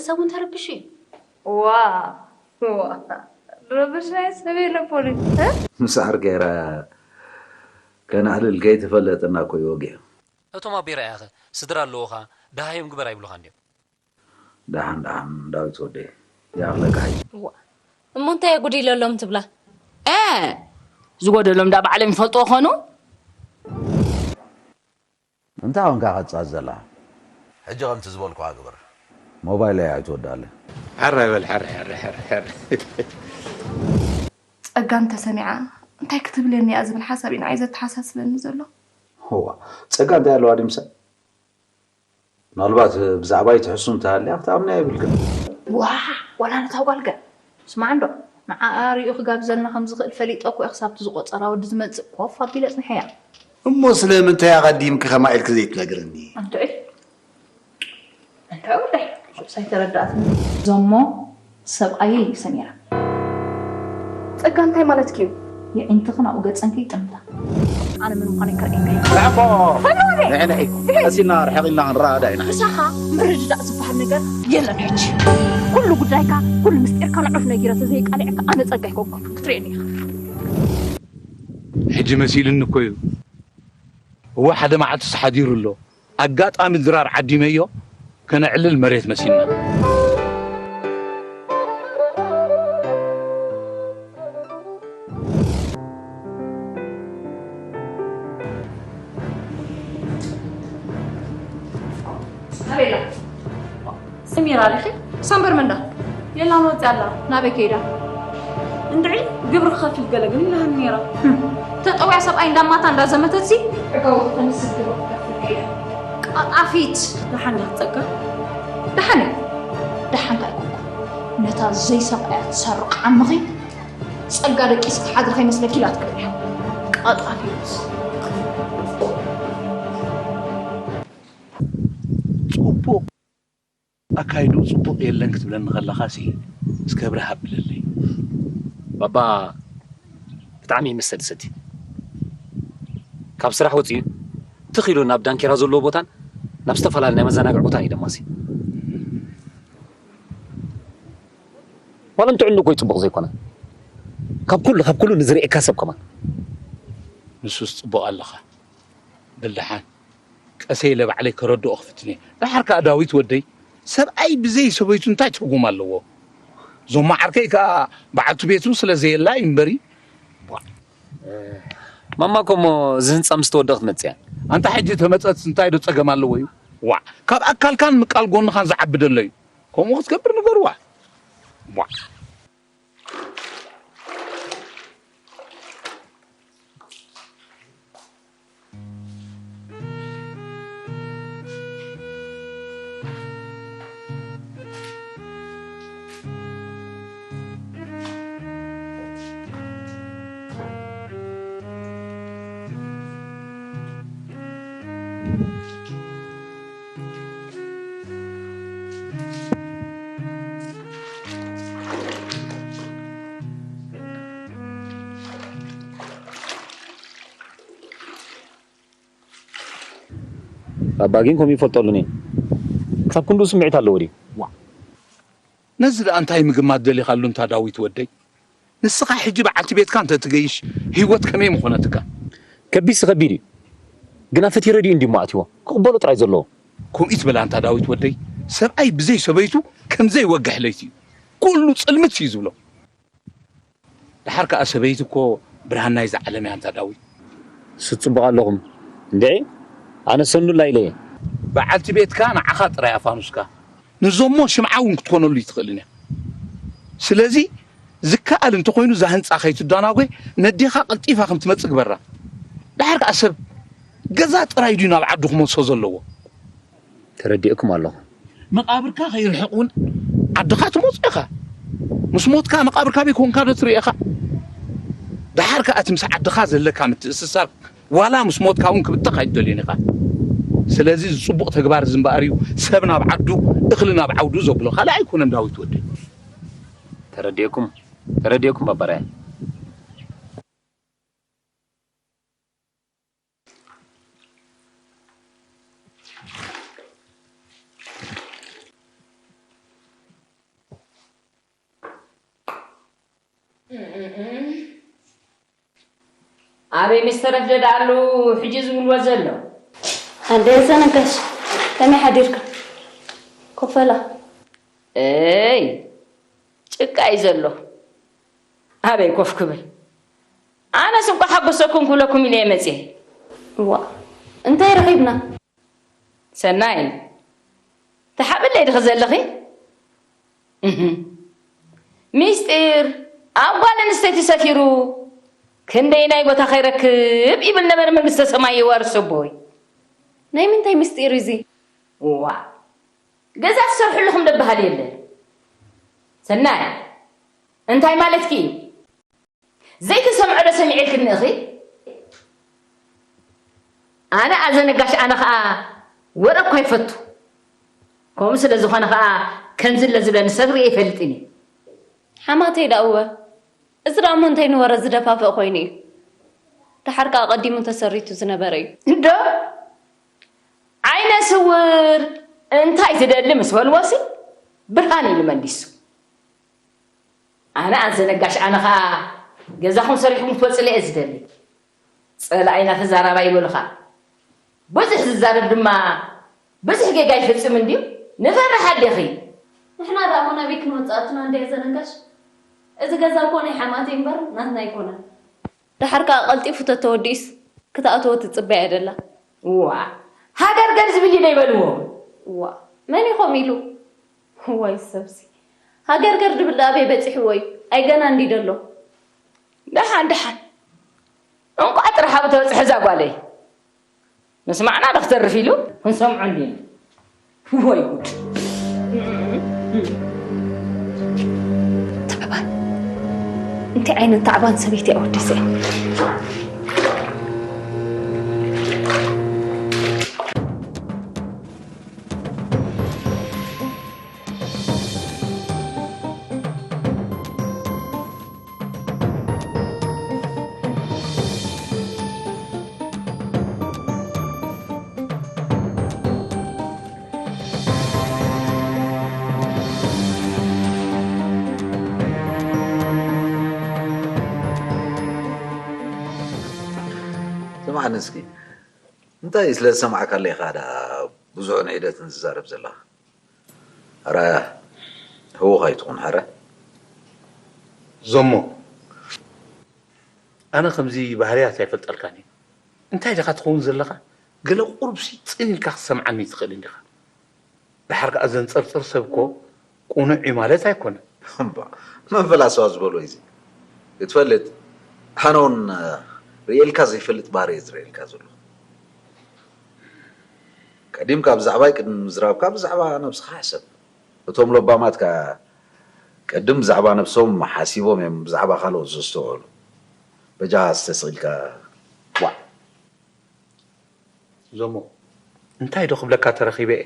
ሰብ እውን ተረብሹ እዩ። ዋ፣ ዋ፣ ረብሽ ናይ ሰብ የለ ፖሊስ፣ እ? ምሳር ገይራ ከነዕልል ከይተፈለጠና እኮ እዩ ወጊሑ። እቶም ኣቦይ ረኣያኸ ስድራ ኣለዉኻ፣ ደሃዮም ግበር ኣይብሉኻን ድዮም? ደሓን፣ ደሓን፣ ዳዊት ወደይ፣ ይኣኽለካ ሕጂ። እዋ፣ እሞ እንታይ የጉዲለሎም ትብላ? እ፣ ዝጎደሎም ዳ ባዕሎም ይፈልጥዎ ኾኑ? እንታይ ኾንካ ቀጻጽ ዘላ? ሕጂ ከምቲ ዝበልኩኻ ግበር። ሞባይለይ ኣይትወድኣለይ። ሕራይ በል፣ ሕራይ፣ ሕራይ፣ ሕራይ፣ ሕራይ። ጸጋ እንተሰሚዓ እንታይ ክትብለኒ እያ ዝብል ሓሳብ እዩ ንዓይ ዘተሓሳስበኒ ዘሎ። እዋ፣ ጸጋ እንታይ ኣለዋ ድዩ ምሳይ? ምናልባት ብዛዕባይ ትሕሱ እንተሃልያ ክትኣምና የብልክን። ዋ፣ ዋላ ነታ ጓል ገ ስማዕ እንዶ፣ ንዓኣ ሪኡ ክጋብዘና ከም ዝኽእል ፈሊጠ እኮ እየ ክሳብቲ ዝቆጸራ ወዲ ዝመጽእ ኮፍ ኣቢለ ጽንሐያ። እሞ ስለምንታይ ኣቐዲምኪ ከምኣ ኢልኪ ዘይትነግርኒ? ኣንተ እይ፣ ኣንተ ወደይ፣ ሹቕ ሳይተረዳእትኒ። ዞሞ ሰብኣየይ እዩ ሰሚራ። ጸጋ እንታይ ማለትኪ እዩ? የዒንትኽን ኣብኡ ገጸን ከይጥምታ። ኣነ መን ምዃነይ ከርእየካ እየ። ርሕቆ! ፈለወ! ንዒ፣ ንዒ። ቀሲልና ርሕቕ ኢልና ክንረዳዳእ ኢና። ምሳኻ ምርድዳእ ዝበሃል ነገር የለን ሕጂ። ኩሉ ጉዳይካ፣ ኩሉ ምስጢርካ ንዑፍ ነጊረ ተዘይቃሊዐካ ኣነ ጸጋ ኣይኮንኩን። ክትርእየኒ ኢኻ። ሕጂ መሲልኒ እኮ እዩ። እወ፣ ሓደ መዓልትስ ሓዲሩ ኣሎ። ኣጋጣሚ ድራር ዓዲመዮ፣ ከነዕልል መሬት መሲልና። ኣበይ ኣላ? ሰሚራ ዲኺ? ሳምበር መንዳ? የላን ወፂኣ ኣላ። ናበይ ከይዳ? እንድዒ ግብሪ ክኸፍል ገለ ግን ኢላሃኒ ነይራ። ህም። ተጠውያ ሰብኣይ እንዳማታ እንዳዘመተትሲ ዕጋቡ ክተምስል ግብሪ ክኸፍል ከይዳ። ቀጣፊት! ደሓን ዲኺ ጸጋ? ደሓን እየ። ደሓን ከ ኣይኮንኩን። ነታ ዘይሰብኣያ ትሰርቕ ዓምኺ ጸጋ ደቂስ ክትሓድሪ ከይመስለኪ ኢላ ትገብር እያ። ቀጣፊት! ጽቡቕ ኣካይድኡ ጽቡቕ የለን ክትብለኒ ከለኻሲ፣ እስከ ብርህ ኣብለለይ። ባባ ብጣዕሚ ይምሰል ሰቲ። ካብ ስራሕ ወጺኡ ትኽ ኢሉ ናብ ዳንኬራ ዘለዎ ቦታን ናብ ዝተፈላለዩ ናይ መዘናግዒ ቦታን እዩ ደማሲ። ዋላ ንጥዕንኡ እኮ እዩ ጽቡቕ ዘይኮነ። ካብ ኩሉ፣ ካብ ኩሉ ንዝርእየካ ሰብ ከማን። ንሱስ ጽቡቕ ኣለኻ። በል ደሓን፣ ቀሰ ኢለ ባዕለይ ከረድኦ ክፍትን እየ። ደሓር ከኣ ዳዊት ወደይ፣ ሰብኣይ ብዘይ ሰበይቱ እንታይ ትርጉም ኣለዎ? ዞማ ዓርከይ ከኣ በዓልቲ ቤቱ ስለ ዘየላ እዩ እምበሪ። ቧዕ። ማማ እኮ እሞ እዚ ህንጻ ምስ ተወደአ ክትመጽእ እያ። ኣንታ ሕጂ ተመጸት እንታይ ዶ ጸገም ኣለዎ እዩ? ዋዕ፣ ካብ ኣካልካን ምቃል ጎንኻን ዝዓቢ ደሎ እዩ። ከምኡ ክትገብር ንገርዋ። ቧዕ። ኣባ ግን ከምኡ ይፈልጠሉን እየ። ክሳብ ክንድኡ ስምዒት ኣለዎ ድዩ? ዋ። ነዚ ደኣ እንታይ ምግማት ደሊኻሉ እንታ ዳዊት ወደይ? ንስኻ ሕጂ በዓልቲ ቤትካ እንተ ትገይሽ ህይወት ከመይ ምኾነትካ? ከቢድሲ ከቢድ እዩ። ግና ፈትዩ ረዲኡ እንድዩ እሞ ኣትይዎ። ክቕበሎ ጥራይ ዘለዎ። ከምኡ ትበል ኣንታ ዳዊት ወደይ፣ ሰብኣይ ብዘይ ሰበይቱ ከም ዘይወግሕ ለይቲ እዩ። ኩሉ ጽልምት እዩ ዝብሎ። ደሓር ከኣ ሰበይቲ እኮ ብርሃን ናይዛ ዓለም እያ ኣንታ ዳዊት። ስጽቡቕ ኣለኹም። እንድዒ፣ ኣነ ሰኑላ ኢለ እየ። በዓልቲ ቤትካ ንዓኻ ጥራይ ኣፋኑስካ። ንዞሞ ሽምዓ እውን ክትኮነሉ ኣይትኽእልን እያ። ስለዚ ዝከኣል እንተኾይኑ እዛ ህንጻ ከይትዳናጎ ነዴኻ ቀልጢፋ ከም ትመጽእ ግበራ። ደሓር ከኣ ሰብ ገዛ ጥራይ ድዩ ናብ ዓዱ ክመልሶ ዘለዎ? ተረዲእኩም ኣለኹ። መቓብርካ ከይርሕቕ እውን ዓድኻ ትመጾ ኢኻ። ምስ ሞትካ መቓብርካ በይ ኮንካ ዶ ትርኢ ኢኻ? ደሓር ከኣ እቲ ምስ ዓድኻ ዘለካ ምትእስሳር ዋላ ምስ ሞትካ እውን ክብተኽ ኣይትደልዮን ኢኻ። ስለዚ እዚ ጽቡቕ ተግባር እዚ እምበኣር እዩ ሰብ ናብ ዓዱ እኽሊ ናብ ዓውዱ ዘብሎ። ካልእ ኣይኮነን ዳዊት ወደይ። ተረዲእኩም፣ ተረዲእኩም ባባራያ። ኣበይ ምስ ተረፍደ ደኣሉ ሕጂ ዝብልዎ ዘሎ? ኣደ ዘነጋሽ፣ ከመይ ሓዲርካ? ኮፈላ። እይ፣ ጭቃ እዩ ዘሎ። ኣበይ ኮፍ ክብል? ኣነስ እንኳ ሓጎሰኩም ክብለኩም ኢለ እየ መፅየ። እዋ፣ እንታይ ረኺብና? ሰናይ፣ ተሓብለይ ድኺ ዘለኺ? እህ። ሚስጢር ኣብ ጓል ኣንስተይቲ ሰፊሩ ክንደይናይ ቦታ ከይረክብ ይብል ነበረ መንግስተ ሰማይ ይዋርስ ኣቦይ። ናይ ምንታይ ምስጢር እዩ እዚ? እዋ፣ ገዛ ትሰርሕሉ ከም ደበሃል የለ። ሰናይ፣ እንታይ ማለትኪ እዩ? ዘይተሰምዖ ዶ ሰሚዐልኪ እኒእኺ? ኣነ ኣዘነጋሽ ኣነ ኸኣ ወረ እኳ ይፈቱ። ከምኡ ስለ ዝኾነ ኸኣ ከምዚ ኣለ ዝብለኒ ሰብ ርእየ ኣይፈልጥን እየ። ሓማተይ ደኣ እወ። እዚ ደኣ እሞ እንታይ ንወረ ዝደፋፍእ ኮይኑ እዩ። ደሓር ከኣ ቀዲሙ ተሰሪቱ ዝነበረ እዩ። እንዶ ዓይነ ስውር እንታይ ትደሊ ምስ በልዎሲ ብርሃን ኢሉ መሊሱ። ኣነ ኣዘነጋሽ ኣነ ኸኣ ገዛኹም ሰሪሕኩም ክትወፅለ እየ ዝደሊ። ጸላኢና ተዛራባይ ይበሉኻ። ብዙሕ ዝዛረብ ድማ ብዙሕ ጌጋ ይፍጽም እንድዩ። ንፈርሕ ኣዴኺ። ንሕና ደኣ እሞ ናበይ ክንወጽእ ኣትና እንድያ ዘነጋሽ? እዚ ገዛ እኮ ናይ ሓማተይ እምበር ናትና ኣይኮነን። ደሓር ከኣ ቀልጢፉ ተተወዲኡስ ክትኣትዎ ትጽበያ ደላ። እዋ፣ ሃገር ገር ዝብል እዩ ዶ ይበልዎ? እዋ፣ መን እዩ ከምኡ ኢሉ? እዋይ ሰብሲ። ሃገር ገር ድብል ደኣ ኣበይ በጺሕዎ እዩ? ኣይገና እንዲ ደሎ። ደሓን፣ ደሓን። እንቋዕ ጥራሕ ኣብኡ ተበጽሐ እዛ ጓለይ። ምስማዕና ዶ ክተርፍ ኢሉ? ክንሰምዖ እንዲና። ወይ ጉድ። ታዕባን። እንታይ ዓይነት ታዕባን ሰበይቲ እያ ወዲ እዚኣ? ስምዓኒ እስኪ፣ እንታይ ስለ ዝሰማዕካለይ ኢኻ ደኣ ብዙሕን ሒደትን ዝዛረብ ዘለኻ? ኣርኣያ፣ ህዉኽ ኣይትኹን፣ ሕረ። ዞሞ፣ ኣነ ከምዚ ባህርያት ኣይፈልጠልካን እየ። እንታይ ዲኻ ትኸውን ዘለኻ? ገለ ቁሩብሲ ጽን ኢልካ ክትሰምዓኒ ትኽእል እንዲኻ። ደሓር ከኣ ዘንጸርጽር ሰብ እኮ ቅኑዕ እዩ ማለት ኣይኮነን። እምባ፣ መን ፈላስፋ ዝበሎ እዩ እዚ? ክትፈልጥ፣ ኣነ እውን ርእየልካ ዘይፈልጥ ባህሪ እየ ዝርእየልካ ዘለኹ። ቀዲምካ ብዛዕባይ ቅድሚ ምዝራብካ ብዛዕባ ነብስኻ ሕሰብ። እቶም ለባማት ከኣ ቅድም ብዛዕባ ነብሶም ሓሲቦም እዮም ብዛዕባ ካልኦት ዘስተውዕሉ። በጃኻ እስተ ስቕ ኢልካ ዋዕ። ዞሞ፣ እንታይ ዶ ክብለካ ተረኺበ እየ?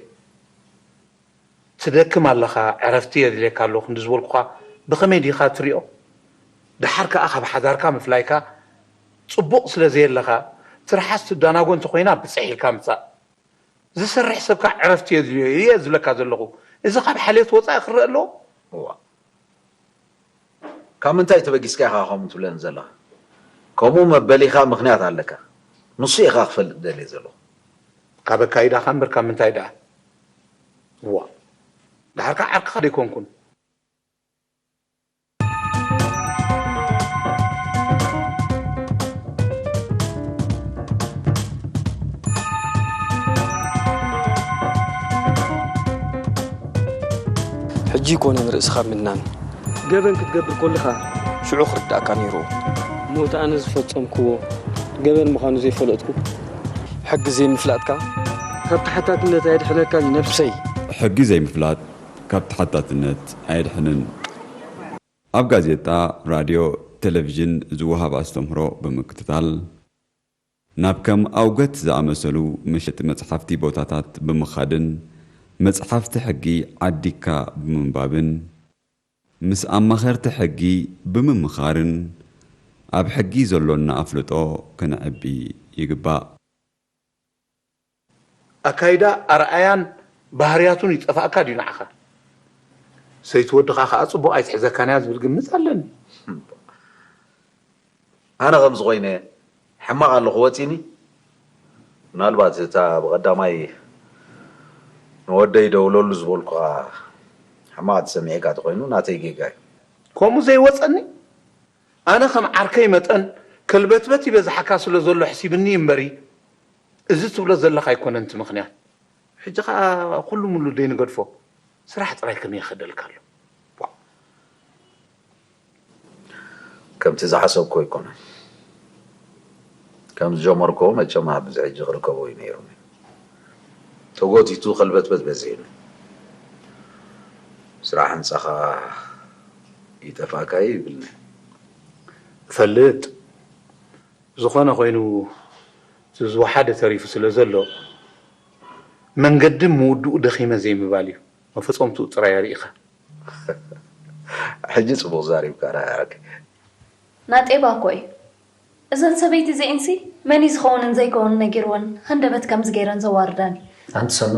ትደክም ኣለኻ፣ ዕረፍቲ የድልየካ ኣሎ ክንዲ ዝበልኩኻ ብኸመይ ዲኻ ትሪኦ? ደሓር ከኣ ካብ ሓዳርካ ምፍላይካ ጽቡቕ ስለ ዘየለኻ፣ ትርሓስ ትዳናጎ እንተኾይና ብጽሕ ኢልካ ምጻእ። ዝሰርሕ ሰብ ከኣ ዕረፍቲ የድልዮ እየ ዝብለካ ዘለኹ። እዚ ካብ ሓልዮት ወጻኢ ክረአ ኣለዎ? እዋ። ካብ ምንታይ ተበጊስካ ኢኻ ከምኡ ትብለኒ ዘለኻ? ከምኡ መበሊኻ ምኽንያት ኣለካ። ንሱ ኢኻ ክፈልጥ ደልየ ዘለኹ። ካብ ኣካይዳኻ እምበር ካብ ምንታይ ደኣ? እዋ። ደሓር ከኣ ዓርክኻ ዶ ኣይኮንኩን? ሕጂ ይኮነን ርእስኻ ምድናን። ገበን ክትገብር ኮለኻ ሽዑ ክርዳእካ ነይሩ። ሞት ኣነ ዝፈጸምክዎ ገበን ምዃኑ ዘይፈለጥኩ። ሕጊ ዘይምፍላጥካ ካብ ተሓታትነት ኣየድሕነካን እዩ ነብሰይ። ሕጊ ዘይምፍላጥ ካብ ተሓታትነት ኣየድሕንን። ኣብ ጋዜጣ፣ ራድዮ፣ ቴሌቪዥን ዝወሃብ ኣስተምህሮ ብምክትታል፣ ናብ ከም ኣውገት ዝኣመሰሉ መሸጢ መጽሓፍቲ ቦታታት ብምኻድን መጽሓፍቲ ሕጊ ዓዲግካ ብምንባብን ምስ ኣማኸርቲ ሕጊ ብምምኻርን ኣብ ሕጊ ዘሎና ኣፍልጦ ከነዕቢ ይግባእ። ኣካይዳ ኣርኣያን ባህርያቱን ይጠፋእካ ድዩ ንዓኻ? ሰይቲ ወድኻ ከኣ ጽቡቕ ኣይትሕዘካን እያ ዝብል ግምት ኣለኒ። ኣነ ከምዚ ኮይነ ሕማቕ ኣለኹ ወፂኒ። ምናልባት እታ ብቐዳማይ ንወደይ ደውለሉ ዝበልኩኻ ሕማቕ ተሰሚዕካ ተኾይኑ ናተይ ጌጋ እዩ። ከምኡ ዘይወፀኒ? ኣነ ከም ዓርከይ መጠን ከልበትበት ይበዝሓካ ስለ ዘሎ ሕሲብኒ እምበሪ፣ እዚ ትብሎ ዘለኻ ኣይኮነን እቲ ምኽንያት። ሕጂ ኸኣ ኩሉ ሙሉ ደይንገድፎ፣ ስራሕ ጥራይ ከመይ ይኸደልካ ኣሎ? ከምቲ ዝሓሰብኮ ኣይኮነን። ከም ዝጀመርኮ መቸም ኣብዚ ሕጂ ክርከቦ እዩ ነይሩ። ተጎቲቱ ከልበትበት በዚሕኒ። ስራሕ ህንጻኻ ይጠፍኣካ እዩ ይብልኒ። እፈልጥ። ዝኾነ ኮይኑ እቲ ዝወሓደ ተሪፉ ስለ ዘሎ፣ መንገዲ ምውድኡ ደኺመ ዘይምባል እዩ። መፈጸምትኡ ጥራይ ኣርኢኻ። ሕጂ ጽቡቕ ዛሪብካ፣ ራኣርክ። ናጤባ እኮ እዩ። እዘን ሰበይቲ እዚኤንሲ መን እዩ ዝኸውንን ዘይከውንን ነጊርወን ሃንደበት ከምዚ ገይረን ዘዋርዳኒ። ኣንቲ ሰኑ፣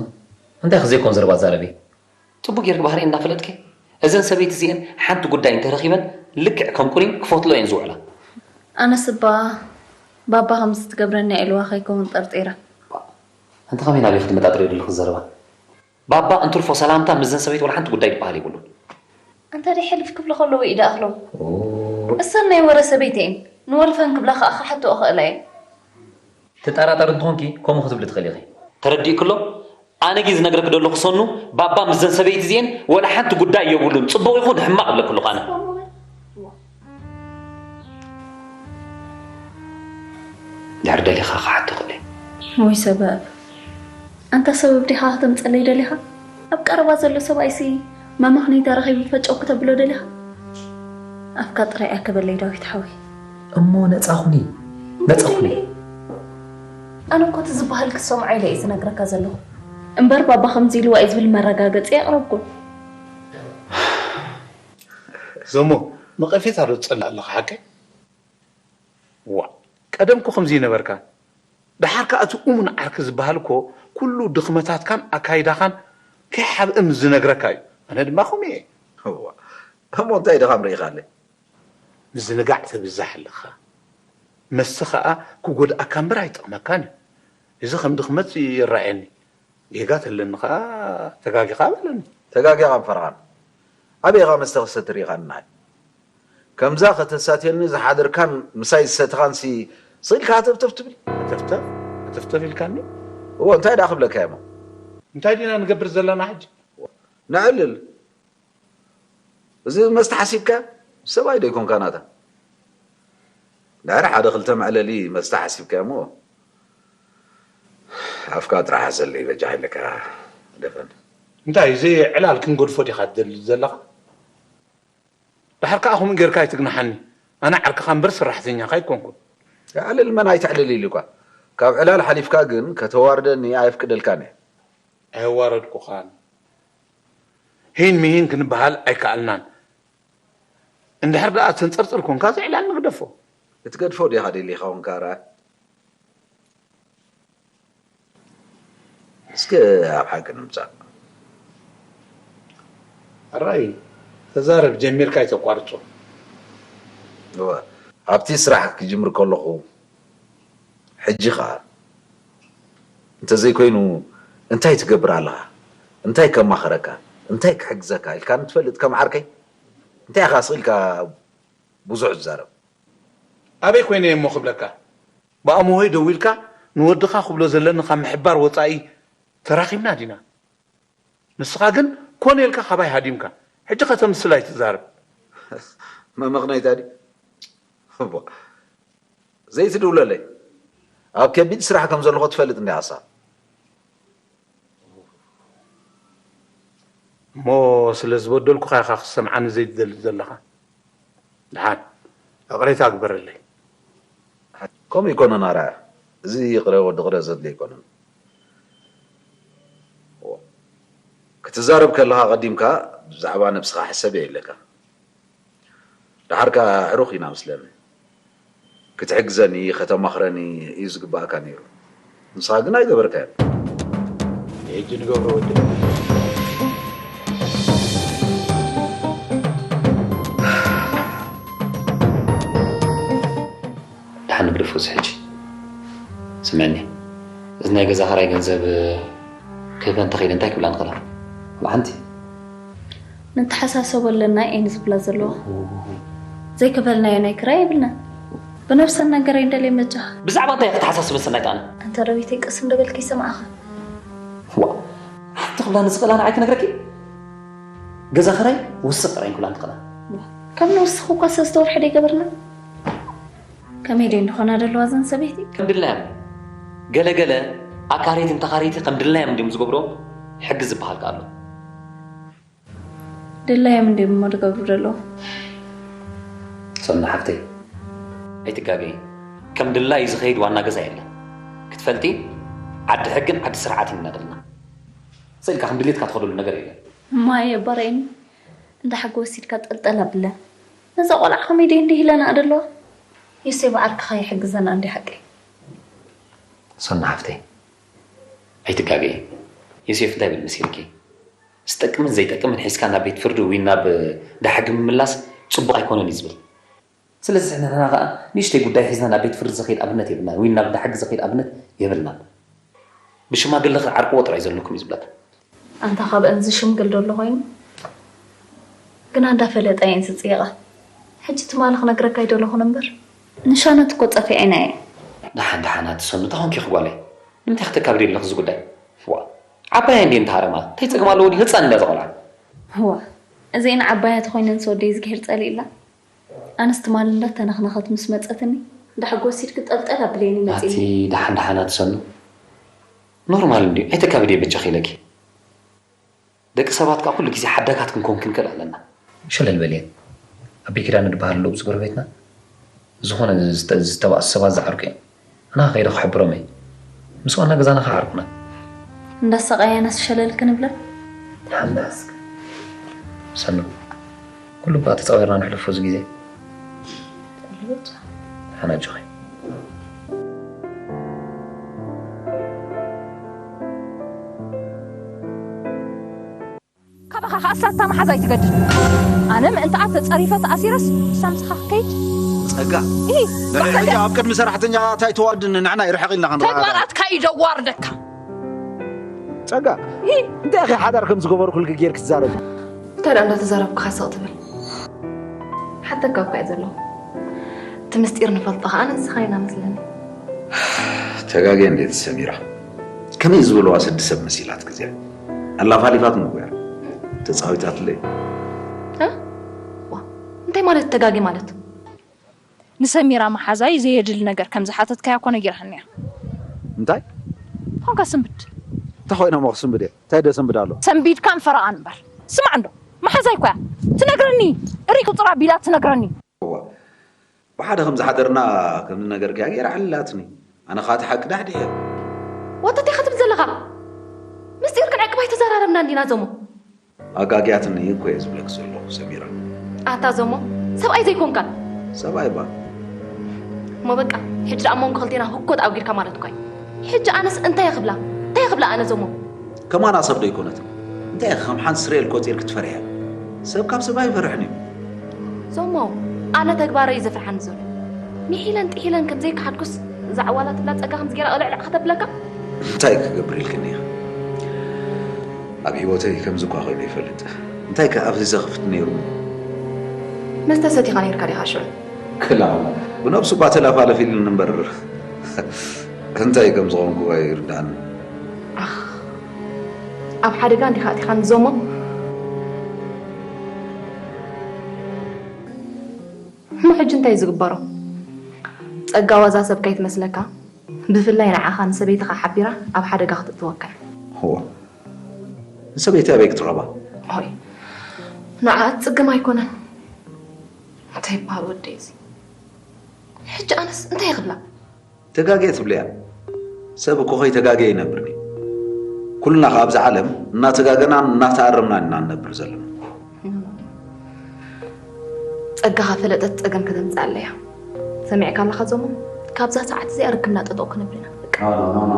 እንታይ ከ ዘይኮን ዘረባ ትዛረቢ? ጽቡቅ ጌርኪ ባህሪኤን እንዳፈለጥኪ እዘን ሰበይቲ እዚኤን ሓንቲ ጉዳይ እንተረኺበን ልክዕ ከም ቁሪን ክፈትሎ እየን ዝውዕላ። ኣነስ እባ ባባ ከምዚ ትገብረኒ እያ ኢልዋ ከይከውን ጠርጢረ። ኣንቲ ከመይ ናበይ ክትመጣጥርዮ ዘለኺ ዘረባ? ባባ እንትርፎ ሰላምታ ምስዘን ሰበይቲ ወላ ሓንቲ ጉዳይ ዝበሃል የብሉን። ኣንታ ደይ ሕልፍ ክብሉ ከለዉ ኢዳ እኽሎም። እሰን ናይ ወረ ሰበይቲ እየን። ንወልፈን ክብላ ከኣ ክሓትኦ ክእላ እየን። ትጠራጠሪ እንተኾንኪ ከምኡ ክትብሊ ትኽእሊ ኢኺ። ተረዲእኪ ኣሎ? ኣነ ግን ዝነግረኪ ዘለኹ ሰኑ፣ ባባ ምስዘን ሰበይቲ እዚኤን ወላ ሓንቲ ጉዳይ የብሉን። ጽቡቕ ይኹን ሕማቕ እብለኪ ኣለኹ ኣነ። ድሕሪ ደሊኻ ክሓቶ ክእል። ወይ ሰበብ፣ ኣንታ ሰበብ ዲኻ ከተምጸለይ ደሊኻ? ኣብ ቀረባ ዘሎ ሰብኣይሲ መመኽነይታ ረኺቡ ፈጨው ክተብሎ ደሊኻ? ኣፍካ ጥራይ ኣይከበለይ ዳዊት ሓወይ። እሞ ነጻ ኩኒ፣ ነጻ ኩኒ። ኣነ እኮ እቲ ዝበሃል ክትሰምዖ ኢለ እየ ዝነግረካ ዘለኹ። እምበር ባባ ከምዚ ኢልዋ እዩ ዝብል መረጋገጺ ኣየቕረብኩን። ዘሞ፣ ነቐፌታ ዶ ትጸልእ ኣለኻ ሓቀይ? ዋእ፣ ቀደም እኮ ከምዚ ኣይነበርካን። ደሓር ከኣ እቲ እሙን ዓርኪ ዝበሃል እኮ ኩሉ ድኽመታትካን ኣካይዳኻን ከይሓብእ ምስ ዝነግረካ እዩ። ኣነ ድማ ከምኡ እየ። እዋ፣ እሞ እንታይ ድኻም ርኢኻለይ? ምዝንጋዕ ተብዝሕ ኣለኻ። መስተ ኸኣ ክጎድኣካ እምበር ኣይጠቕመካን እዩ። እዚ ከም ድኽመት ይረኣየኒ። ጌጋ ተለኒ ኸኣ ተጋጊኻ በለኒ። ተጋጊኻን ፈረኻን ኣበይ ኢኻ መስተ ክሰቲ ርኢኻኒ ንዓይ? ከምዛ ከተሳትየኒ ዝሓደርካን ምሳይ ዝሰተኻንሲ ስቕ ኢልካ ሃተፍተፍ ትብል? ሃተፍተፍ? ሃተፍተፍ ኢልካኒ? እወ እንታይ ደኣ ክብለካ እየ እሞ። እንታይ ዲና ንገብር ዘለና ሕጂ? ነዕልል። እዚ መስተ ሓሲብካዮ? ሰብኣይ ዶ ኣይኮንካን ኣታ? ድሕሪ ሓደ ክልተ መዕለሊ መስተ ሓሲብካዮ እሞ ኣፍካ ጥራሕ ሓዘለይ በጃኻ ኢለካ ደፈን። እንታይ እዚ ዕላል ክንገድፎ ዲኻ ትደሊ ዘለኻ? ደሓር ከኣ ከምኡ ጌርካ ኣይትግንሓኒ። ኣነ ዓርክኻ እምበር ሰራሕተኛኻ ኣይኮንኩን። ኣዕልል መን ኣይተዕልል ኢሉካ? ካብ ዕላል ሓሊፍካ ግን ከተዋርደኒ ኣየፍቅደልካን እየ። ኣየዋረድኩኻን። ሂን ምሂን ክንበሃል ኣይከኣልናን። እንድሕር ደኣ ተንጸርጽር ኮንካ እዚ ዕላል ንግደፎ። ክትገድፎ ዲኻ ደሊኻ ኮንካ ርኣ። እስከ ኣብ ሓቂ ንምጻእ። ሕራይ ተዛረብ ጀሚርካ ኣይተቋርጾ። እወ፣ ኣብቲ ስራሕ ክጅምር ከለኹ ሕጂ ኸኣ እንተዘይኮይኑ እንታይ ትገብር ኣለኻ? እንታይ ከማኽረካ? እንታይ ክሕግዘካ? ኢልካኒ ትፈልጥ ከም ዓርከይ? እንታይ ኢኻ ስቕ ኢልካ ብዙሕ ትዛረብ? ኣበይ ኮይነ እየ እሞ ክብለካ? ብኣምሆይ ደዊልካ ንወድኻ ክብሎ ዘለኒ ካብ ምሕባር ወጻኢ ተራኺብና ዲና? ንስኻ ግን ኮነ ኢልካ ካባይ ሃዲምካ። ሕጂ ከተምስል ኣይትዛረብ። መመኽነይታ ድዩ? እቦ፣ ዘይትድውለለይ። ኣብ ከቢድ ስራሕ ከም ዘለኹ ትፈልጥ እንዲኻ ንስኻ። እሞ ስለ ዝበደልኩኻ ኢኻ ክትሰምዓኒ ዘይትደሊ ዘለኻ? ደሓን፣ ይቕሬታ ግበረለይ። ከምኡ ኣይኮነን ኣርኣያ። እዚ ይቕረ ወዲ ቕረ ዘድልዮ ኣይኮነን። ክትዛረብ ከለኻ ኣቐዲምካ ብዛዕባ ነብስኻ ሕሰብ እየ ኢለካ። ደሓር ከኣ ኣዕሩኽ ኢና መስለኒ። ክትሕግዘኒ፣ ከተማኽረኒ እዩ ዝግበኣካ ነይሩ። ንስኻ ግን ኣይገበርካዮን። ንሕጂ ንገብሮ ወዲ። ሓንግድፎ እዚ ሕጂ ስምዕኒ፣ እዚ ናይ ገዛ ኸራይ ገንዘብ ክህበ እንተኸይደ እንታይ ክብላ ንኽእላ? ዋላ ሓንቲ። ንተሓሳሰቦ ኣለና እየን ዝብላ ዘለዋ። ዘይከፈልናዮ ናይ ክራይ የብልናን። ብነብሰን ነገረይ እንደልየ መጃኻ። ብዛዕባ እንታይ ክትሓሳስበ ሰናይት ኣነ? ኣንታ ረቢተይ ቀስ እንደበልኪ ይሰምዓኻ። ዋ ሓንቲ ክብላ ንዝኽእላ ንዓይ ክነግረኪ? ገዛ ኸራይ ውስኽ ጥራይ ክብላ ንኽእላ። ከም ንውስኽ እኳ ሰለስተ ወርሒ ደይገበርና። ከመይ ደይ እንድኾና ደለዋ ዘን ሰበይቲ? ከም ድላዮም ገለ ገለ ኣካረይቲ ንተኻረይቲ ከም ድላዮም እንዲዮም ዝገብርዎ ሕጊ ዝበሃል ከኣ ኣሎ። ድላዮም እንዲዮም እሞ ዝገብሩ ደለዉ። ሰኑ ሓፍተይ ኣይትጋገይ፣ ከም ድላዩ ዝኸይድ ዋና ገዛ የለን። ክትፈልጢ ዓዲ ሕግን ዓዲ ስርዓትን ኢና ደለና። ስእልካ ከም ድሌትካ ትኸደሉ ነገር የለን። ማየ ባረይኒ እንዳ ሓጎስ ኢድካ ጠልጠል ኣብለ። ነዛ ቆልዓ ከመይ ደይ እንዲህ ኢለና ደለዋ? የሰይ በዓል ክኻ ይሕግዘና እንዲ ሓቂ። ሰኑ ሓፍተይ ኣይትጋገይ። ዮሴፍ እንታይ ብል መሲልኪ? ዝጠቅምን ዘይጠቅምን ሒዝካ ናብ ቤት ፍርዲ ወይ ናብ ዳሕጊ ምምላስ ጽቡቕ ኣይኮነን እዩ ዝብል። ስለዚ ንሕና ከኣ ንእሽተይ ጉዳይ ሒዝና ናብ ቤት ፍርዲ ዝኸይድ ኣብነት የብልናን ወይ ናብ ዳሕጊ ዝኸይድ ኣብነት የብልናን። ብሽማግለ ክትዓርቅዎ ጥራይ ዘለኩም እዩ ዝብለካ። ኣንታ ካብአን ዝሽምግል ዶ ኣሎ ኮይኑ ግና እንዳፈለጣ እየን ዝፅየቃ። ሕጂ ትማሊ ክነግረካ ይደለኹን እምበር ንሻነት እኮ ፀፊዐና እየ። ደሓን ደሓን ኣቲ ሰኑ እንታይ ኾንኪ ጓለይ? ንምንታይ ክተካብዲ ኣለኺ እዚ ጉዳይ? ዋ ዓባያ እንዲ እንተሃረማ እንታይ ፀገም ኣለዎ ድዩ ህፃን እንዳ ዘቆልዓ። ዋ እዚአን ዓባያ ተኾይነን ሰወደይ ዝግሄር ፀሊእላ ኣነስ ትማሊ እንዳተነኽነኸት ምስ መጸትኒ እንዳ ሓጎስ ኢድኪ ጠልጠል ኣብለይኒ መጺኒ። ኣቲ ደሓን ደሓን ኣትሰኑ ኖርማል እንድዩ ኣይተካብድዮ በጃኺ ኢለኪ። ደቂ ሰባት ከኣ ኩሉ ግዜ ሓዳጋት ክንከውን ክንክእል ኣለና። ሸለል በልየን ኣቢ ኪዳነ ድበሃል ልኡብ ዝጎረቤትና ዝኾነ ዝተባእሱ ሰባት ዝዓርቁ እዮም። ኣነ ከይደ ክሕብሮም እየ። ምስ ዋና ገዛና ከዓርቁና። እንዳሳቐያናስ ሸለል ክንብለን። ሓንዳ ሰኑ ኩሉ እባ ተጻዊርና ነሕልፎ እዚ ግዜ። ሓና ኣጆኺ። ካባኻ ከኣ ሳታ መሓዛ ኣይትገድል። ኣነ ምእንትኣ ተጸሪፈ ተኣሲረስ ንሳ ምሳኻ ክትከይድ። ጸጋ፣ ንዒ ሕጂ ኣብ ቅድሚ ሰራሕተኛታት ኣይተዋርድኒ፣ ንሕና ይርሕቕ ኢልና ክንረኣኻ። ተግባራትካ እዩ ዘዋርደካ። ጸጋ፣ እንታይ ኢኺ ሓዳር ከም ዝገበርኩልኪ ጌርኪ ትዛረቢ? እንታይ ደኣ እንዳተዛረብኩ ሓሰቕ ትብል? ሓተካ እኳ እየ ዘለኹ። እቲ ምስጢር ንፈልጦ ከኣ ንስኻ ኢና መስለኒ። ተጋግየ እንዴት ሰሚራ? ከመይ ዝበልዋ ስዲ ሰብ መሲላትኪ እዚኣ? ኣላፋሊፋት መጉያ ተጻዊታትለይ። እንታይ ማለት ተጋግየ ማለት? ንሰሚራ መሓዛይ ዘየድሊ ነገር ከም ዝሓተትካያ እኮ ነጊራትኒ እያ። እንታይ? ኾንካ ስንብድ። እንታይ ኮይነ እሞ ክስንብድ እየ? እንታይ ዶ ሰንብድ ኣሎ? ሰንቢድካን ፈረቓን እምበር። ስማዕ እንዶ መሓዛይ እኮ እያ ትነግረኒ። እሪ ቁፅራ ቢላ ትነግረኒ። እዋ ብሓደ ከም ዝሓደርና ከም ዝነገርክያ ገይራ ዓሊላትኒ። ኣነ ኸኣ እቲ ሓቂ ዳሕዲሐ። ዋታ እንታይ ኸትብል ዘለኻ? ምስጢር ክንዕቅብ ኣይተዘራረብናን ዲና ዞሞ? ኣጋግያትኒ እኮ እየ ዝብለኪ ዘለኹ ሰሚራ። ኣታ ዞሞ ሰብኣይ ዘይኮንካን። ሰብኣይ እባ። እሞ በቃ ሕጂ ደኣ ኣብ መንጎ ክልቴና ህኮት ኣውጊድካ ማለት እኮ እዩ። ሕጂ ኣነስ እንታይ እየ ክብላ እንታይ እየ ክብላ ኣነ ዞሞ? ከማና ሰብ ዶ ኣይኮነትን? እንታይ ኢኺ ከም ሓንቲ ስርኤል ቆጺርኪ ትፈርሕያ? ሰብ ካብ ሰብ ኣይፈርሕን እዩ። ዞሞ ኣነ ተግባረይ እዩ ዘፍርሓኒ ዘሎ። ሚሒለን ጥሒለን ከም ዘይከሓድኩስ እዛ ዓዋላ ትብላ ጸጋ ከምዚ ገይራ እልዕልዕ ከተብለካ? እንታይ ክገብር ኢልክኒ ኢኺ? ኣብ ህይወተይ ከምዚ እኳ ኮይኑ ይፈልጥ። እንታይ ከ ኣፍዚዘ ክፍትን ነይሩ? መስተ ሰቲኻ ነይርካ ዲኻ ሽዑ? ክላ ብነብሱ እባ ተላፋለፍ ኢሉኒ እምበር እንታይ ከም ዝኾንኩ ኣይርድኣኒ። ኣኽ ኣብ ሓደጋ እንዲኻ ኣቲኻኒ ዞሞ። እሞ ሕጂ እንታይ እዩ ዝግበሮ? ጸጋ ዋዛ ሰብ ከይትመስለካ፣ ብፍላይ ንዓኻ ንሰበይትኻ ሓቢራ ኣብ ሓደጋ ክተእትወካ እያ። እወ፣ ንሰበይቲ ኣበይ ክትረኽባ? ሆይ፣ ንዓኣ ትጽገም ኣይኮነን። እንታይ ይበሃል ወደይ እዚ? ሕጂ ኣነስ እንታይ ይኽብላ? ተጋግየ ትብልያ? ሰብ እኮ ከይተጋገየ ኣይነብርን እዩ። ኩልና ከ ኣብዛ ዓለም እናተጋገናን እናተኣረምናን ኢና ንነብር ዘለና። ጸጋኻ ፈለጠት ጸገም ከተምጽኣላ እያ። ሰሚዕካ ኣለኻ ዞሞ? ካብዛ ሰዓት እዚኣ ርክብና ጠጠው ክነብል ኢና። በቃ። ኖ፣ ኖ፣ ኖ፣ ኖ።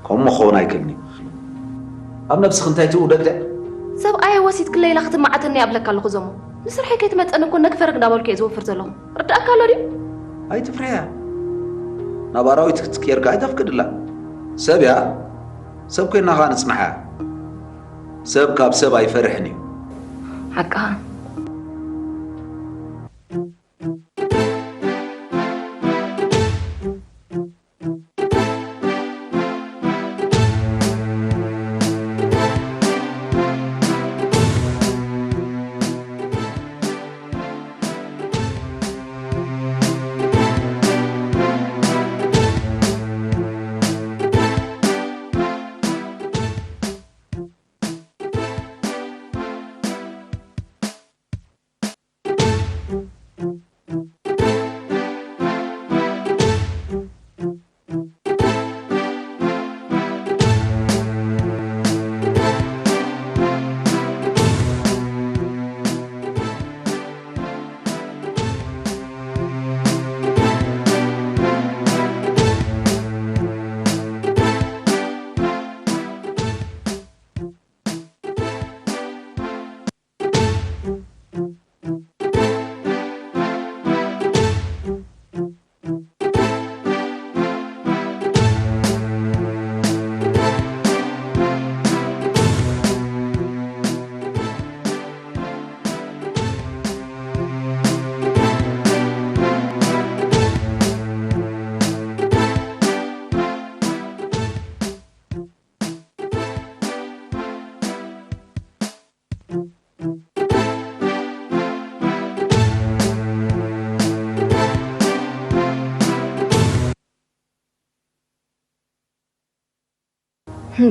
ከምኡ ክኸውን ኣይክእልን እዩ። ኣብ ነብስኺ እንታይ ትብኡ ደቅደቅ? ሰብኣየ ወሲድክለይ ኢላ ክትመዓተኒ እያ እብለካ ኣለኹ ዞሞ። ንስርሐይ ከይትመጸኒ እኮ ነግፈርግ እንዳበልኩ እየ ዝወፍር ዘለኹ። ርድኣካ ኣሎ ድዩ? ኣይትፍርሕያ። ናብ ኣራዊት ክትቅየር ከኣ ኣይተፍቅድላ። ሰብ እያ፣ ሰብ ኮይና ከኣ ንጽንሓ። ሰብ ካብ ሰብ ኣይፈርሕን እዩ። ሓቅኻ።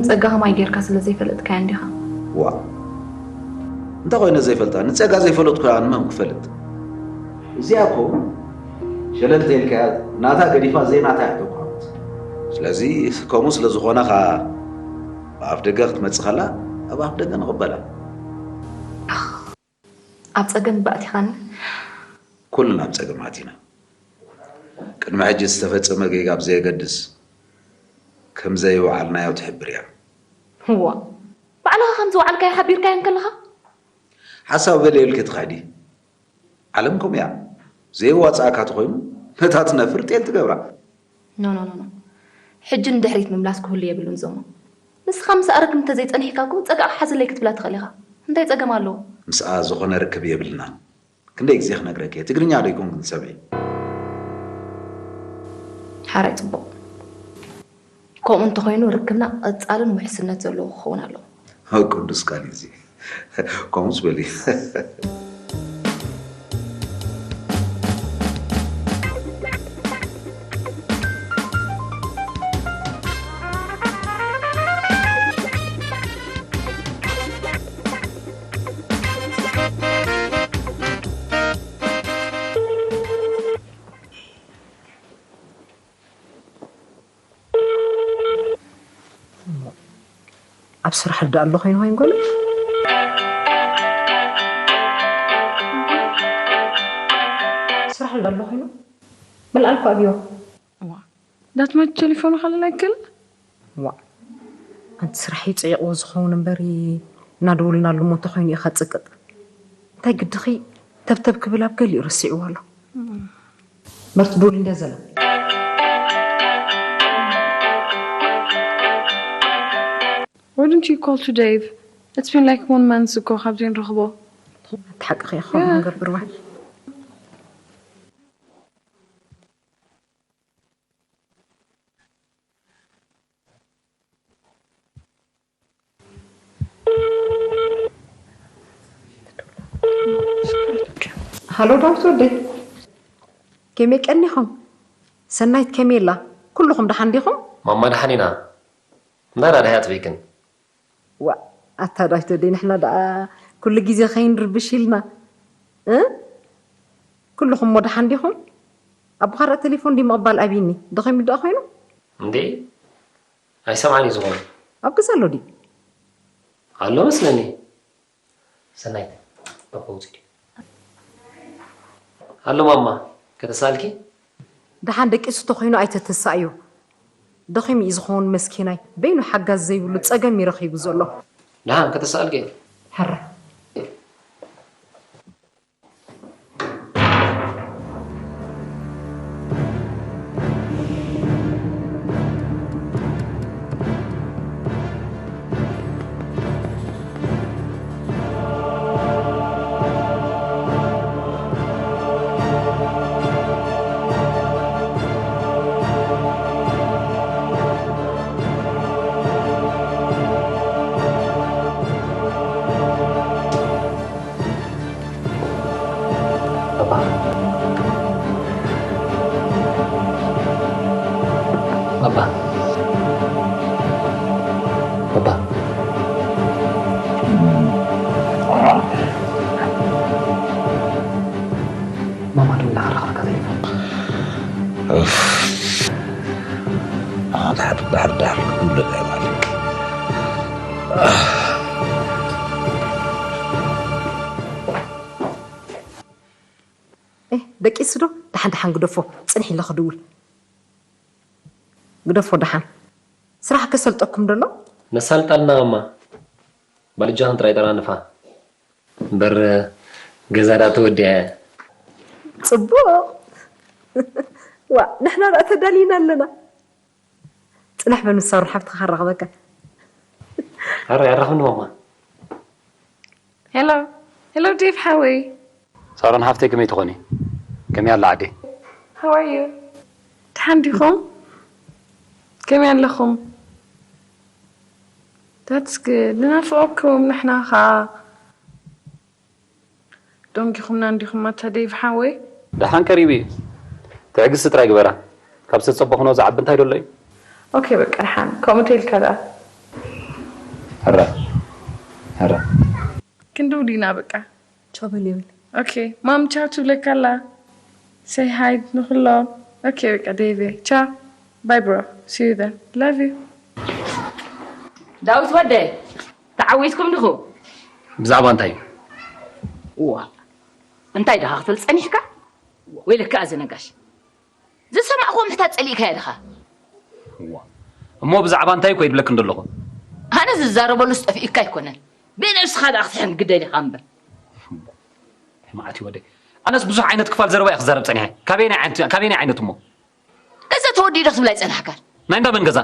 ጸጋ ከማይ ጌርካ ስለ ዘይፈለጥካያ እንዲኻ። ዋ፣ እንታይ ኮይነ ዘይፈልጣ? ንጸጋ ዘይፈለጥኩ ከኣ ንመን ክፈልጥ? እዚኣ እኮ ሸለል ተይልካያ ናታ ገዲፋ ዘይናታ እያ ተቋወት። ስለዚ ከምኡ ስለ ዝኾነ ከኣ ኣብ ኣፍ ደገ ክትመጽእ ከላ ኣብ ኣፍ ደገ ንቕበላ። ኣብ ጸገም ባእቲኻኒ። ኩልና ኣብ ጸገም ኣቲና። ቅድሚ ሕጂ ዝተፈጸመ ጌጋ ብዘየገድስ ከም ዘይወዓልናዮ ትሕብር እያ። እዋ፣ ባዕልኻ ከም ዝወዓልካዮ ሓቢርካዮ እንከለኻ? ሓሳብ በል ኢልኪ ትኸዲ። ዓለም ከምኡ እያ። ዘየዋጽኣካ ተኾይኑ ነታ ትነፍር ጤል ትገብራ። ኖ፣ ኖ፣ ኖ፣ ኖ። ሕጂ ንድሕሪት ምምላስ ክህሉ የብሉን ዞሞ። ንስኻ ምስ ኣረግም እንተዘይጸኒሕካ እኮ ጸጋዕ ሓዝለይ ክትብላ ትኽእል ኢኻ። እንታይ ጸገም ኣለዎ? ምስኣ ዝኾነ ርክብ የብልናን። ክንደይ ግዜ ክነግረኪ እየ፣ ትግርኛ ዶ ይኮንክን ትሰምዒ? ሓራይ ጽቡቕ። ከምኡ እንተኾይኑ ርክብና ቀጻልን ውሕስነት ዘለዎ ክኸውን ኣለዎ። ኦ፣ ቅዱስ ቃል እዩ እዚ። ከምኡስ በሊ። ኣብ ስራሕ ዶ ኣሎ ኮይኑ ኮይኑ ገለ? ስራሕ ዶ ኣሎ ኮይኑ? መልኣልኩ ኣብዮ። እዋ፣ ዳትማት ቴሌፎኑ ኸለል ኣይክእል? ዋ፣ ኣንቲ ስራሕ ይጽይቕዎ ዝኸውን እምበር እናደወልናሉ እሞ እንተኾይኑ ኢኻ ጽቅጥ። እንታይ ግድኺ ተብተብ ክብል ኣብ ገሊኡ ረሲዕዎ ኣሎ። መርት ዶል እንደ ዘላ። Why don't you call to Dave? It's been like one month እኮ ካብ ዘይንረኽቦ። ኣቲ ሓቅኺ ኢኻ። Yeah። ንገብር ዋ። ሃሎ ዳዊት ወደይ፣ ከመይ ቀኒኹም? ሰናይት ከመይ ኣላ? ኩልኹም ደሓን ዲኹም? ማማ ደሓን ኢና። እንዳ ዳዳ ኣጥቢቅን። ዋ፣ ኣታ ዳዊት ወደይ፣ ንሕና ደኣ ኩሉ ግዜ ከይንርብሽ ኢልና እ? ኩልኹም እሞ ደሓን ዲኹም? ኣቦኻ ደኣ ቴሌፎን ድዩ ምቕባል ኣቢኒ? ደኺሙ ደኣ ኮይኑ? እንዴ፣ ኣይሰምዓን እዩ ዝኾነ። ኣብ ገዛ ኣሎ ድዩ? ኣሎ መስለኒ። ሰናይት፣ ባባ ውፅእ ድዩ? ኣሎ ማማ፣ ከተሳልኪ? ደሓን ደቂሱ ተኾይኑ ኣይተተሳእዮ። ደኺሙ እዩ ዝኸውን መስኪናይ። በይኑ ሓጋዚ ዘይብሉ ጸገም እዩ ረኺቡ ዘሎ። ደሓን ከተሳእልኪ? ሕረ። ደቂሱ ዶ? ደሓን ደሓን ግደፎ። ጽንሒ ኢለ ክድውል። ግደፎ ደሓን። ስራሕ ከሰልጠኩም ደሎ? ነሳልጣልና እማ። ባልጃኽን ጥራይ ጠራንፋ። እምበር ገዛ ዳ ተወዲኣ እያ። ጽቡቕ። ዋ፣ ንሕና ዳ ተዳሊና ኣለና። ጽናሕ በል፣ ምስ ሳሮን ሓፍትኻ ከራኽበካ። ኣረ፣ ኣራኽብኒ ማማ። ሄሎ፣ ሄሎ፣ ዴቭ ሓወይ። ሳሮን ሓፍተይ፣ ከመይ ትኾኒ? ከመይ ኣላ ዓዲ? How are you? ደሓን ዲኹም? ከመይ ኣለኹም? That's good። ንናፍቐኩም ንሕና ኸኣ። ደንጊኹምና እንዲኹም ኣታ ዴቭ ሓወይ። ደሓን ቀሪቡ እዩ። ትዕግስቲ ጥራይ ግበራ። ካብ ዝተጸበኹኖ ዝዓቢ እንታይ ደሎ እዩ? ኦኬ፣ በቃ ደሓን። ከምኡ ተይልካ ደኣ። ሕረ። ሕረ። ክንድውል ኢና በቃ። ቻው በል ይብል። ኦኬ፣ ማም ቻው ትብለካ ኣላ። Say hi ንኹሎም። ኦኬ፣ በቃ ዴቭ። ቻው። Bye bro. See you then. Love you. ዳዊት ወደይ፣ ተዓዊትኩም ዲኹም? ብዛዕባ እንታይ እዩ? እዋ፣ እንታይ ደኻ ክትብል ጸኒሕካ? ወይለካ ኣዘነጋሽ። ዝሰማዕኩዎ ምሕታት ጸሊእካዮ ዲኻ? እዋ፣ እሞ ብዛዕባ እንታይ እኮ ይብለክ እንደለኹ? ኣነ ዝዛረበሉስ ጠፊኡካ ኣይኮነን። ብነብስኻ ደኣ ክትሕን ግደል ኢኻ እምበር። መዓት እዩ ወደይ። ኣነስ ብዙሕ ዓይነት ክፋል ዘረባ እየ ክዛረብ ጸኒሐ። ካበየናይ ዓይነት፣ ካበየናይ ዓይነት እሞ? ገዛ ተወዲኡ ዶ ክትብል ኣይጸናሕካን? ናይ እንዳ መን ገዛ?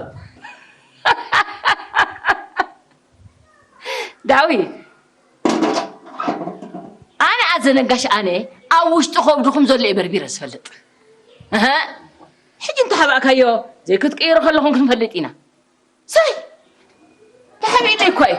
ዳዊት፣ ኣነ ኣዘነጋሽ ኣነ ኣብ ውሽጢ ከብድኹም ዘሎ እየ በርቢረ ዝፈልጥ። እህ፣ ሕጂ እንተሓባእካዮ ዘይክትቅይሮ ከለኹም ክንፈልጥ ኢና። ሰይ፣ ተሓቢእኒ እኮ እዩ።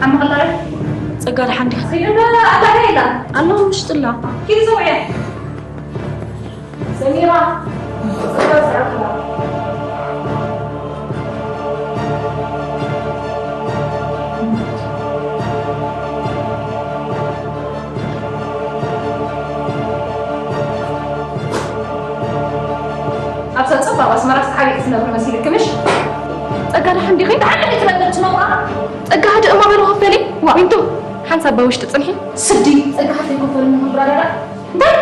ዓሚ ቀላል። ጸጋ፣ ደሓን ዲኻ? ከይደ ኣላ፣ ከይዳ ኣላ። ኣላ ውሽጢ ኣላ። ኪዲ ጽውዕያ። ሰሚራ። ኣብዛ ጸባብ ኣስመራ ተሓቢእኪ ትነብሪ መሲልኪ ምሽ? ጸጋ፣ ደሓን ዲኺ? ደሓን ዲኺ ትነብሪ ትነብራ? ጸጋ፣ ህድእ እማ በሉ፣ ኮፍ በሊ። ዋ፣ ዊንቱ፣ ሓንሳብ ኣብ ውሽጢ ጽንሒ። ስዲ፣ ጸጋ፣ ሓፍተይ ኮፍ በሊ፣ ንረዳዳእ። እንታይ?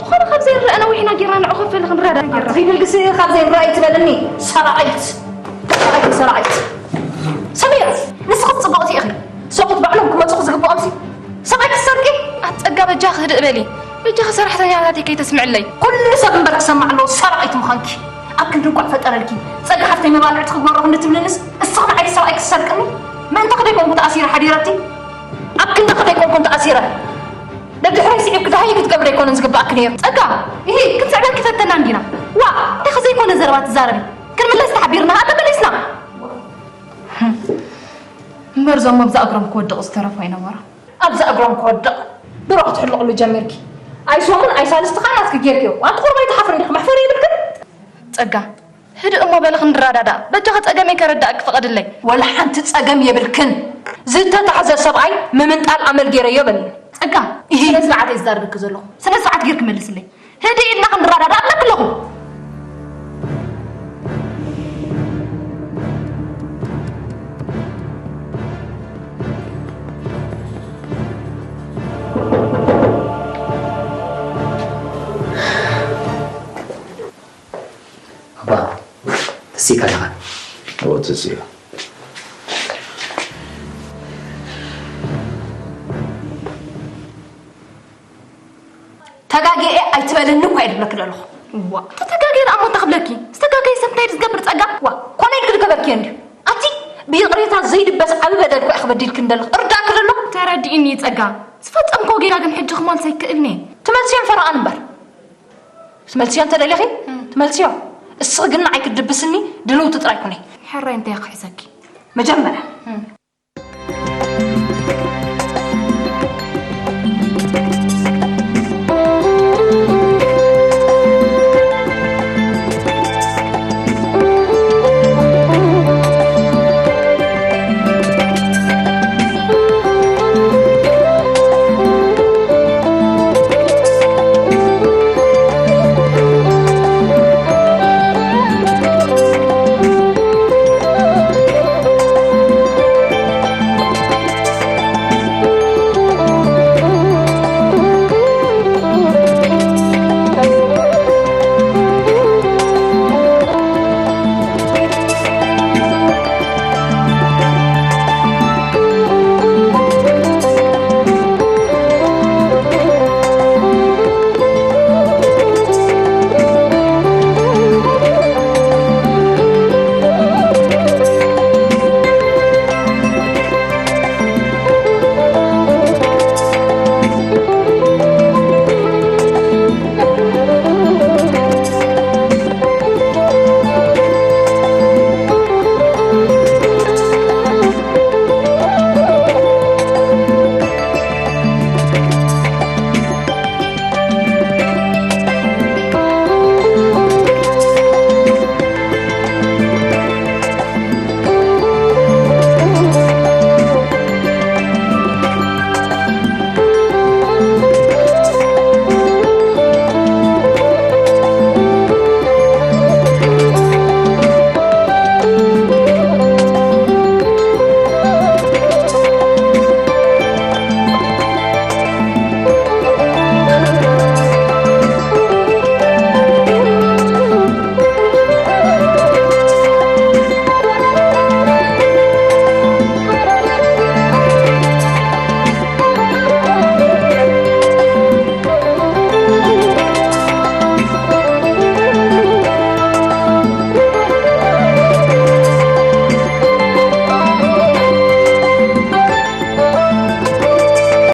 ዝኾነ ካብ ዘይረኣ ነዊሕና ጌርና፣ ንዑ ኮፍ በሊ፣ ክንረዳዳእ ጌርና። ትኺድልግሲ ካብ ዘይረኣ ይትበልኒ፣ ሰራቒት። ሰራቒት፣ ሰራቒት። ሰሚራ፣ ንስኺ ጽብቕቲ ኢኺ። ሰብኡት ባዕሎም ክመጹ ዝግብኦምሲ ሰብኣይ ክትሰርቂ? ኣቲ ጸጋ፣ በጃኺ ህድእ በሊ። በጃኺ ሰራሕተኛታተይ ከይተስምዕለይ። ኩሉ ሰብ እምበር ክሰምዕ ኣለዎ ሰራቒት ምዃንኪ። ኣብ ክንዲ እንቋዕ ፈጠረልኪ። ጸጋ ሓፍተይ መባልዕቲ ክገብሮ ክንዲ ትብልንስ፣ እስኺ ንዓይ ሰብኣይ ክትሰርቅኒ? ምእንታኺ ደይኮንኩ ተኣሲረ ሓዲረቲ? ኣብ ክንድኺ ደይኮንኩን ተኣሲረ? ደድሕረይ ስዒብኪ ደሃይ ክትገብሪ ኣይኮነን ዝግብኣኪ ነይሩ። ጸጋ፣ ኢሂ፣ ክንስዕበልኪ ፈተና እንዲና። ዋእ፣ እንታይ ዘይኮነ ዘረባ ትዛረቢ? ክንምለስ ተሓቢርና፣ ኣታ መሊስና። እምበር እዞም ኣብዛ እግሮም ክወድቕ ዝተረፉ ኣይነበሩ። ኣብዛ እግሮም ክወድቕ ድሮ ክትሕልቕሉ ጀሚርኪ። ኣይ ሰሙን ኣይ ሳልስቲ ኸኣ ናትኪ ጌርክዮ። ኣንቲ ቁሩብ ኣይትሓፍርን ዲኺ? መሕፈሪ የብልክን? ጸጋ፣ ህድእ እሞ በሊ ክንረዳዳእ። በጃኺ ጸገመይ ከረዳእኪ ፍቐድለይ። ወላ ሓንቲ ጸገም የብልክን። ዝተታሕዘ ሰብኣይ ምምንጣል ኣመል ጌረዮ በሊ። ጸጋ፣ ኢሂ። ስነ ስርዓት እየ ዝዛረበኪ ዘለኹ። ስነ ስርዓት ጌርኪ መልስለይ። ህድእ ኢልና ክንረዳዳእ ኣለኪ ኣለኹ። ኣባ፣ ተሲእካ ዲኻ? እወ፣ ተሲእየ። ተጋግየ ኣይትበልኒ እኳ እየ ዝብለኪ ዘለኹ። ዋ፣ ተጋግየ ደኣ እሞ እንታይ ክብለኪ? ዝተጋገየ ሰብ እንታይ ዝገብር ጸጋ? ዋ፣ ኮነ ኢልኪ ዝገበርክዮ እንድዩ። ኣቲ ብይቕሬታ ዘይድበስ ዓቢ በደል እኮ ኢኺ በዲልክኒ ዘለኺ። እርዳእኪ ዘሎ? ተረዲእኒ ጸጋ። ዝፈጸምክዎ ጌጋ ግን ሕጂ ክመልሶ ኣይክእልን እየ። ትመልስዮ ፈረቓን እምበር። ክትመልስዮ እንተ ደሊኺ፣ እም። ትመልስዮ። እስኺ ግን ንዓይ ክትድብስኒ ድልውቲ ጥራይ ኩኒ። ሕራይ እንታይ ክሕሰኪ? መጀመርያ። እም።